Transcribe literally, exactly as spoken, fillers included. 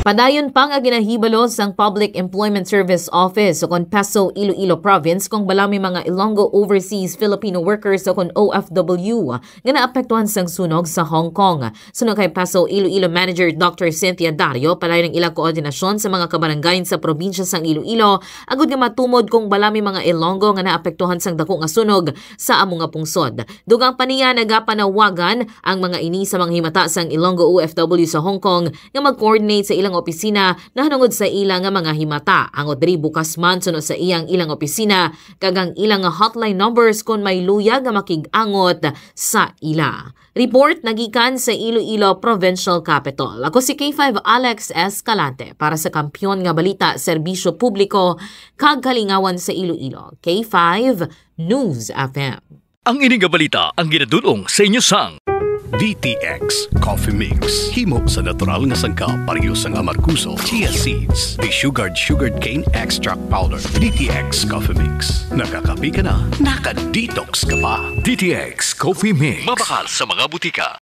Padayon pa nga ginahibalo sang Public Employment Service Office o kon PESO Iloilo Province kung bala may mga Ilonggo Overseas Filipino Workers o kon O F W nga naapektuhan sang sunog sa Hong Kong. Suno kay PESO Iloilo Manager Doctor Cynthia Dario, padayon ang ila koordinasyon sa mga kabarangayan sa probinsya sang Iloilo agud nga matumod kung bala may mga Ilonggo nga naapektuhan sang dako nga sunog sa amo nga pungsod. Dugang pa niya, nagapanawagan ang mga ini sa mga himata sang Ilonggo O F W sa Hong Kong nga mag-coordinate sa ilang opisina nahanungod sa ila nga mga himata. Ang Audrey bukas man suno sa iyang ilang opisina kag ang ilang hotline numbers kon may luya nga makig-angot sa ila. Report nagikan sa Iloilo Provincial Capitol. Ako si K five Alex Escalante para sa Kampiyon nga Balita, Serbisyo Publiko kag Kalingawan sa Iloilo, K five News F M. Ang ini nga balita ang ginadul-ong sa inyo sang D T X Coffee Mix. Himo sa natural nga sangkap, pareho sang amargoso, chia seeds, desugared sugarcane extract powder. D T X Coffee Mix. Nakakape ka na, naka-detox ka pa. D T X Coffee Mix. Mabakal sa mga butika.